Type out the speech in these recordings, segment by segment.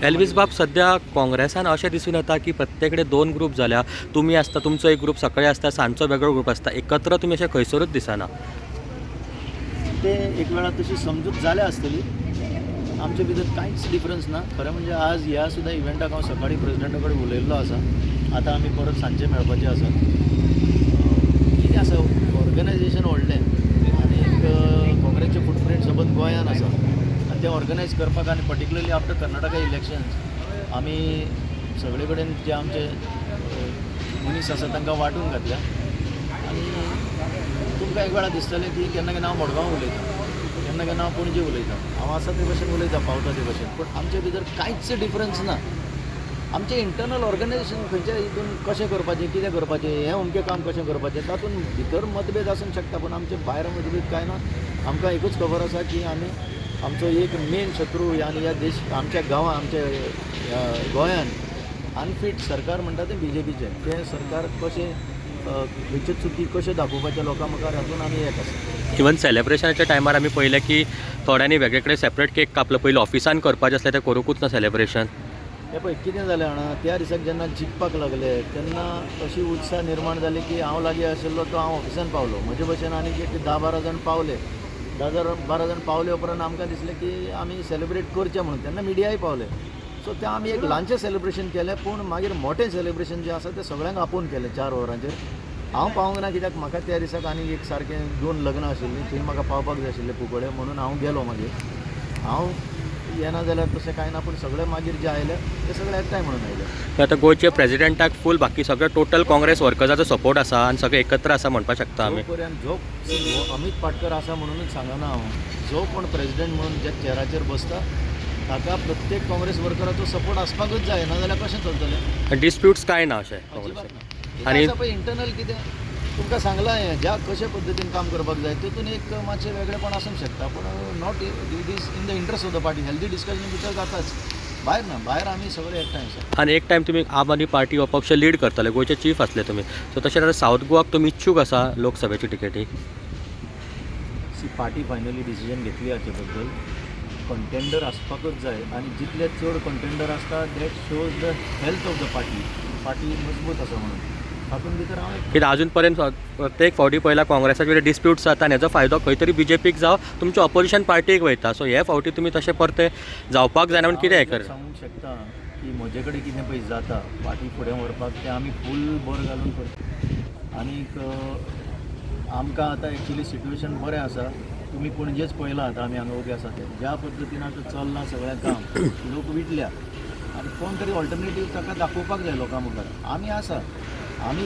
Elvis बाब, सध्या काँग्रेसान अशें दिसून येता की प्रत्येक कडेन दोन ग्रूप जाल्या. तुमी आसता, तुमचो एक ग्रूप सकाळी आसता, सांजचो वेगळो ग्रूप आसता. एकत्र तुमी अशें खंयसरूच दिसना. ते एक वेळा तशी समजूत जाल्या आसतली. आमचे भितर कांयच डिफरन्स ना. खरें म्हणजे आज ह्या सुद्दां इव्हेंटाक हांव सकाळी प्रेजिडेंटा कडेन उलयल्लो आसा. आतां आमी परत सांजचे मेळपाचे आसा. कितें आसा, ऑर्गनायजेशन व्हडलें आनी एक काँग्रेसचे फुटप्रिंट सबंद गोंयान आसा आनी तें ऑर्गनायज करपाक आनी पर्टिक्युलरली आफ्टर कर्नाटका इलेक्शन्स आमी सगळे कडेन जे आमचे मनीस आसा तांकां वांटून घातल्या. आनी तुमकां एक वेळा दिसतलें की केन्ना केन्ना हांव मडगांव उलयतां, केन्ना केन्ना हांव पणजे उलयतां. हांव आसा ते भशेन उलयतां, पावता ते भशेन, पूण आमचे भितर कांयच डिफरन्स ना. आमचें इंटरनल ऑर्गनायजेशन खंयच्या हितून कशें करपाचें, कितें करपाचें, हें अमकें काम कशें करपाचें, तातूंत भितर मतभेद आसूंक शकता, पूण आमचे भायर मतभेद कांय ना. आमकां एकूच खबर आसा की आमी आमचो एक मेन शत्रू आनी ह्या देश, आमच्या गांवां, आमच्या ह्या गोंयान अनफीट सरकार म्हणटा तें बीजेपीचें. तें सरकार कशें, खंयच्यो चुकी कश्यो दाखोवपाचें लोकां मुखार, हातून आमी एक आसा. इवन सेलेब्रेशनाच्या टायमार आमी पळयलें की थोड्यांनी वेगळे कडेन सेपरेट केक कापलो. पयलीं ऑफिसान करपाचें आसलें, तें करूंकूच ना सेलेब्रेशन. हें पळय, कितें जालें जाणा, त्या दिसाक जेन्ना जिखपाक लागले तेन्ना अशी उत्साह निर्माण जाली की हांव लागीं आशिल्लो तो हांव ऑफिसान पावलो. म्हजे भशेन आनीक एक 10-12 जाण पावले. 10-12 जाण पावले उपरांत आमकां दिसलें की आमी सेलिब्रेट करचें म्हणून. तेन्ना मिडियाय पावले. सो तें आमी एक ल्हानशें सेलिब्रेशन केलें, पूण मागीर मोटें सेलिब्रेशन जें आसा तें सगळ्यांक आपोवन केलें 4 वरांचेर. हांव पावूंक ना कित्याक म्हाका त्या दिसाक आनीक एक सारकें दोन लग्नां आशिल्लीं, थंय म्हाका पावपाक जाय आशिल्लें कुंकळे, म्हणून हांव गेलो. मागीर हांव येना जाल्यार तशें कांय ना, पूण सगळे मागीर जे आयले ते सगळे एकठांय म्हणून आयले. आतां गोंयचे प्रेजिडेंटाक फूल बाकी सगळे टोटल काँग्रेस वर्कर्साचो सपोर्ट आसा आनी सगळे एकत्र आसा म्हणपाक शकता आमी. जो पर्यंत जो हो अमित पाटकर आसा म्हणूनच सांगना हांव. जो कोण प्रेजिडेंट म्हणून ज्या चेराचेर बसता ताका प्रत्येक काँग्रेस वर्कराचो सपोर्ट आसपाकूच जाय, नाजाल्यार कशें चलतलें? डिस्प्यूट्स कांय ना अशें अजिबात काँग्रेसीक? ना. आनी आनी पळय, इंटरनल कितें तुमकां सांगलां, हें ज्या कशे पद्दतीन काम करपाक जाय तितून एक मातशें वेगळेपण आसूंक शकता, पूण not it is in the interest of the party. Healthy discussion भितर जाताच, भायर ना. भायर आमी सगळे एकठांय आसा. आनी एक टायम तुमी आम आदमी पार्टी हो पक्ष लीड करताले, गोंयचे चीफ आसले तुमी. सो तशें जाल्यार सावथ गोवाक तुमी इच्छूक आसा लोकसभेची टिकेटी? सी, पार्टी फायनली डिसिजन घेतली हाचे बद्दल. कंटेंडर आसपाकच जाय आनी जितले चड कंटेंडर आसता, that shows the health of the party. Party मजबूत आसा म्हणून तातूंत भितर हांव एक कित्याक अजून पर्यंत प्रत्येक फावटी पयला काँग्रेसाचे डिस्प्यूट्स जाता आनी हेजो फायदो खंय तरी बीजेपीक जावं तुमच्या ऑपोजिशन पार्टीक वयता. सो हे फावटी तुमी तशें परते जावपाक जायना म्हणून कितें हें कर सांगूंक शकता की म्हजे कडेन कितें पळय जाता पार्टी फुडें व्हरपाक, तें आमी फूल बर घालून करता. आनीक आमकां आतां एक्चुली सिट्युएशन बरें आसा. तुमी पणजेच पळयलां, आतां आमी हांगा उबे आसा ते ज्या पद्दतीन आतां चल्लां सगळें काम, लोक विटल्या आनी कोण तरी ऑल्टरनेटीव ताका दाखोवपाक जाय लोकां मुखार. आमी आसा. आमी,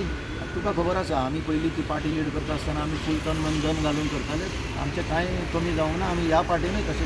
तुका खबर आसा, आमी पयलीं ती पार्टी लीड करता आसतना आमी फूल तन मन धन घालून करताले. आमचें कांय कमी जावंक ना. आमी ह्या पार्टीनूय तशेंच.